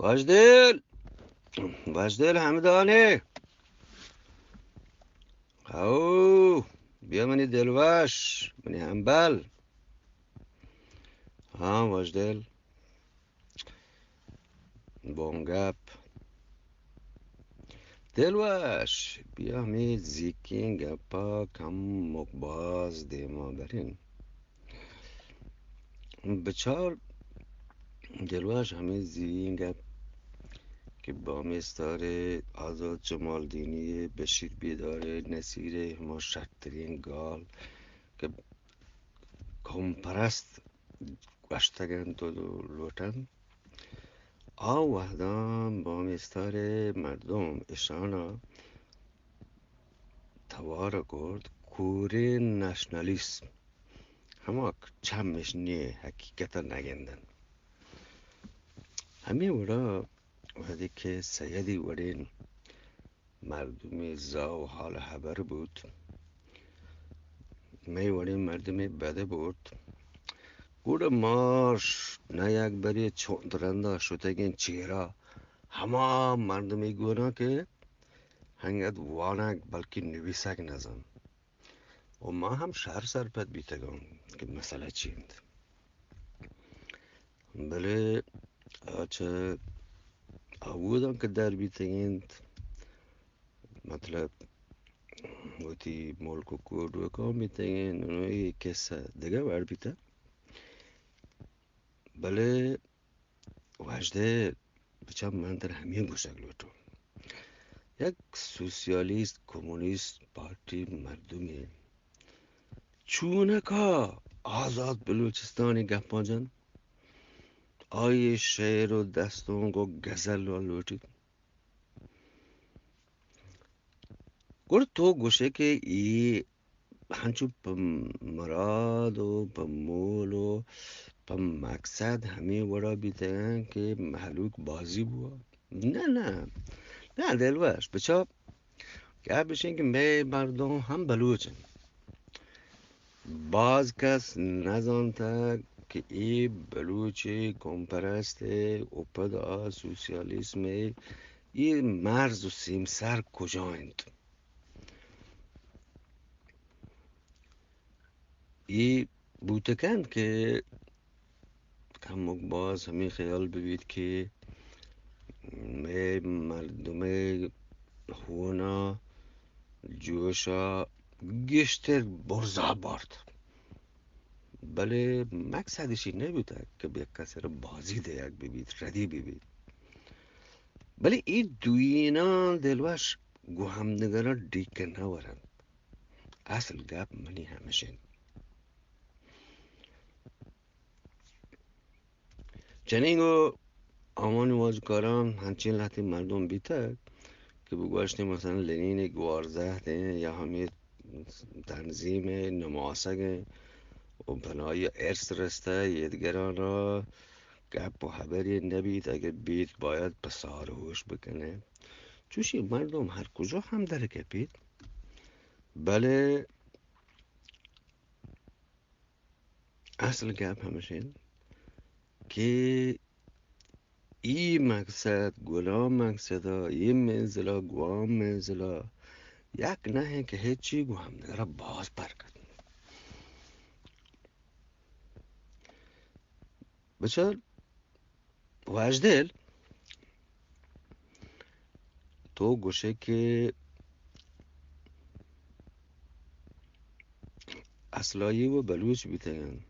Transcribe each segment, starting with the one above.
وژدل، وژدل ہمدانی. او، بیا منی دلوش، منی ہمبل. ہاں وژدل، بونگپ. دلوش، بیا ہمے زیکیں گپا کمک باز دیما بریں. بچار دلوش، ہمے زیریں گپ کہ بامیستار ءِ، آزات جمالدینی ءِ، بشیر بیدار ءِ، نصیر ءِ، ہما شرتریں گال کہ قوم پرست گوشتگ انت و لوٹ انت، آ وہداں بامیستار ءِ مردم اشانا توار کرت کوریں نیشنلیسٹ. ہما چم اش نی، حقیقت ءَ نہ گندن. ہمے وڑا وہدے کہ سیدی وڑیں مردمے زاہ و حال ہبر بوت، مئے وڑیں مردمے بد بوت، گڑا ماش نہ یک برے چنت رندا شتگیں چیرا ہما مردمے گونا کہ انگت وانگ بلکیں نویسگ نہ زانت. و ما ہم شر سرپد بیتگاں کہ مسئلہ چی انت. بلے آ چہ آووداں کہ در بیتگ انت، مطلب وتی ملک و کوڈوکاں بیتگ انت، نوں اے قصہ دگہ وڑ بیتگ. بلے وژدے، بچار من ترا ہمے گوشگ لوٹوں. یک سوسیالیست، کمونیست پارٹی مردمے چونکا آزات بلوچستانی گپاں جن؟ آئی شعر و دستونک و غزل و لوٹیت. گڑا تو گوشے کہ اے ہنچو پہ مراد و پہ مول و پہ مقصد ہمے وڑا بیتگ انت کہ مہلوک بازی بوا؟ نہ، نہ، نہ دلوش، بچار گپ اش انت کہ مئے مردم ہم بلوچ انت. باز کس نزانتگ کہ اے بلوچ قوم پرست ء و پدا سوسیالیسم ء اے مرز و سیمسر کجا انت. اے بوت کنت کہ کمک باز ہمے خیال بہ بیت کہ مئے مردم ء ہون ء جوش ء گیشتر برزا بارت، بلے مقصد اشی نہ بوتگ کہ بہ یک کسے را بازی دیگ بہ بیت، ردی بہ بیت. بلے اے دوئیناں دلوش گوں ہمدگراں ڈیک ء نہ ورنت. اصل گپ منی ہمش انت. چنین گوں آوانی واجکاراں ہنچین لہتیں مردم بیتگ کہ بگوشتیں مثلاً لنین ء گوار زہت انت یا ہمے تنظیم ء نماسگ انت و بنائی ء ارث رستہ، ایدگران را گپ و ہبرے نہ بیت، اگہ بیت باید پہ سار ہوش بکنئے. چوشیں مردم ہر کجا ہم در کپیت، بلے اصل گپ ہمش انت کہ اے مقصد گلام مقصد ء، اے منزل ء گوام منزل ء یک نہ انت کہ ہچی گوں ہمدگر ء باز پرک ات. بچار واجدل، تو گوشے کہ اصلائی و بلوچ بیتگ انت،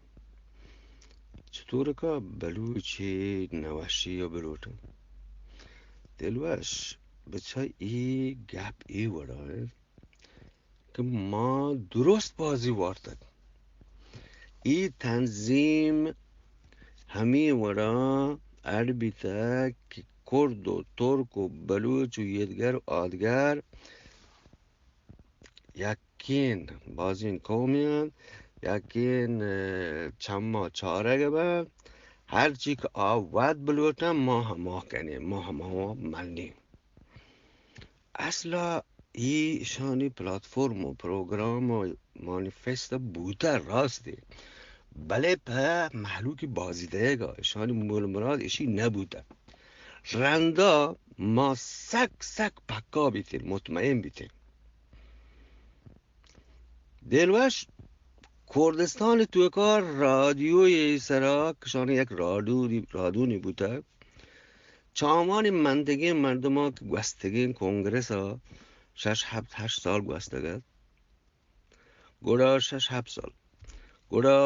چطورکا بلوچی نوشی و بلوٹن؟ دلوش، بچار اے گپ اے وڑا انت کہ ما درست بازی وارتگ. اے تنظیم ہمے وڑا اڈ بیتگ کہ کرد و ترک و بلوچ و ایدگر و آدگر یکین بازین قومی انت، یکین، اه، چما چارگ بنت. ہرچی کہ آ وت بلوٹن، ما ہما کنیں، ما ہما منیں. اصلا اے اشانی پلاتفورم و پروگرام و مانیفست بوتہ راستے، بلے پہ مہلوکی بازی دئیگا اشانی مول مراد اشی نبوتہ. رندا ما سک سک پکا بیتیں، مطمئن بیتیں۔ دلوش، کردستان توکا رادیوی سرا کشان یک رادونی، رادونی بوتگ، چہ آوانی مندگیں مردماں کہ گوستگیں کنگرس ءَ شش، ہپت، ہشت سال گوستگ ات، گڑا شش، ہپت سال، گڑا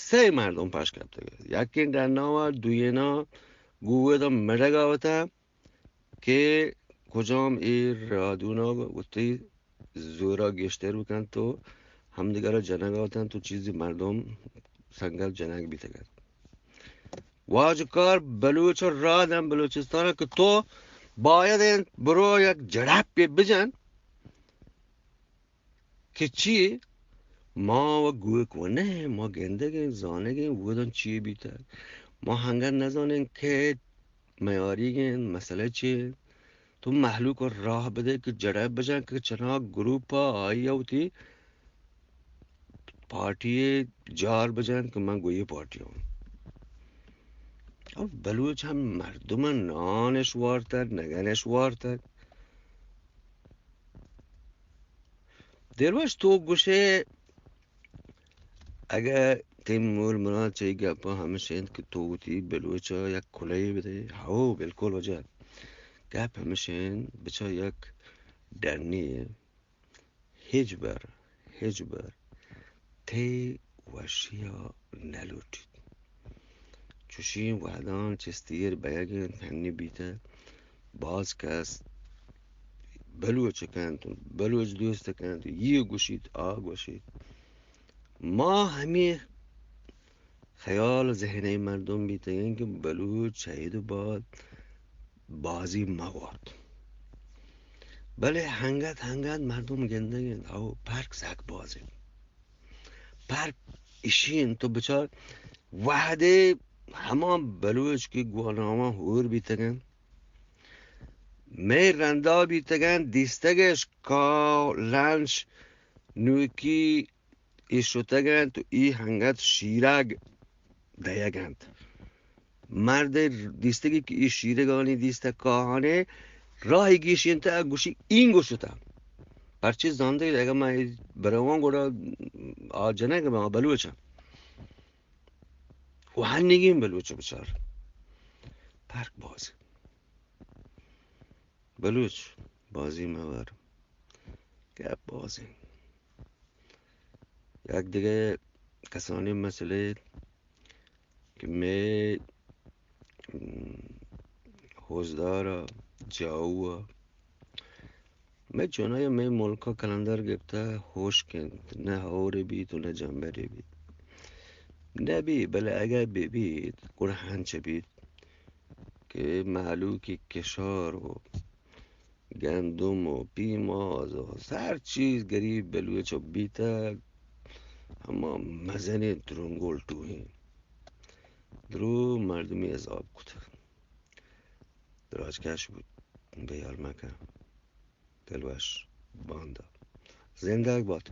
سئے مردم پش کپتگ ات، یکیں ڈنا ءَ، دوئینا گوئد ءَ مڑگ ءَ اتاں کہ کجام اے رادون ءَ وتی زورا گیشتر بکنت و ہمدیگر ءَ جنگ ءَ اتنت و چیزی مردم سنگت جنگ بیتگ ات۔ واجکار بلوچ ءَ راہ دنت بلوچستان ءَ کہ تو باید انت برو یک جڑپے بجن کہ چی؟ ما و گوک و نہ، ما گندگ ایں، زانگ ایں، وودن چی بیتگ۔ ما ہنگر نزانیں کہ میاریگ انت، مسئلہ چی انت؟ تو مہلوک ءَ راہ بدے کہ جڑہ بجن کہ چنا گروپ ءَ آئی ءَ وتی پارٹی ءِ جار بجن کہ من گوں اے پارٹی ءَ آں۔ او بلوچ ہم مردم ءَ نان اش وارتگ، نگن اش وارتگ۔ دلوش تو گوشے اگہ تئی مول مراد چہ اے گپ ءَ ہمش انت کہ تو وتی بلوچ ءَ یک کلہے بدے، ہئو، بالکل واجہ۔ گپ ہمش انت، بچار یک ڈنی ءَ ہچبر، ہچبر تئی وشی ءَ نہ لوٹیت۔ چوشیں وہداں چست ایر بیگ انت، ہنی بیتہ باز کس بلوچ کنت، بلوچ دوست کنت، یہ گوشیت، آ گوشیت۔ ما ہمے خیال ذہن ءِ مردم بیتگیں کہ بلوچ شہید و باز بازی مہ وارت۔ بلے ہنگت ہنگت مردم گندگ انت، او پرک سک باز انت۔ پرک اشی انت، تو بچار وہدے ہما بلوچ کہ گواناواں ہور بیتگ انت، مئے رندا بیتگ انت، دیستگش کاہ لنچ نوکی اے شتگ انت و اے ہنگت شیرگ دئیگ انت۔ مرد دیستگی کہ اے شیرگانی دیستگ کاہانے راہی گیشینتہ، گوشی اینگو شتہ۔ پرچے زانتگ اگہ من اے برواں گڑا آ جنگ من بلوچاں۔ و ہنیگیں بلوچ بچار۔ پرک باز۔ بلوچ بازی مہ وار۔ گپ باز انت۔ یک دگہ کسانیں مسئلہ کہ مئے، م، ہوزدار ءَ، جاؤ ءَ، مئے چونائی ءَ مئے ملک ءَ کلندر گپتہ ہشک انت، نہ ہورے بیت و نہ جمبرے بیت۔ نہ بی، بلے اگہ بہ بیت، گڑا ہنچ بیت کہ مہلوکی کشار و گندم و پیماز و ہر چیز گریب بلوچ ءَ بیتگ، ہما مزنیں درنگول ٹوہیں درو مردمی عذاب کتگ۔ دراجکش بوت، بے ہیال مکن۔ دلوش باندا۔ زندگ بات۔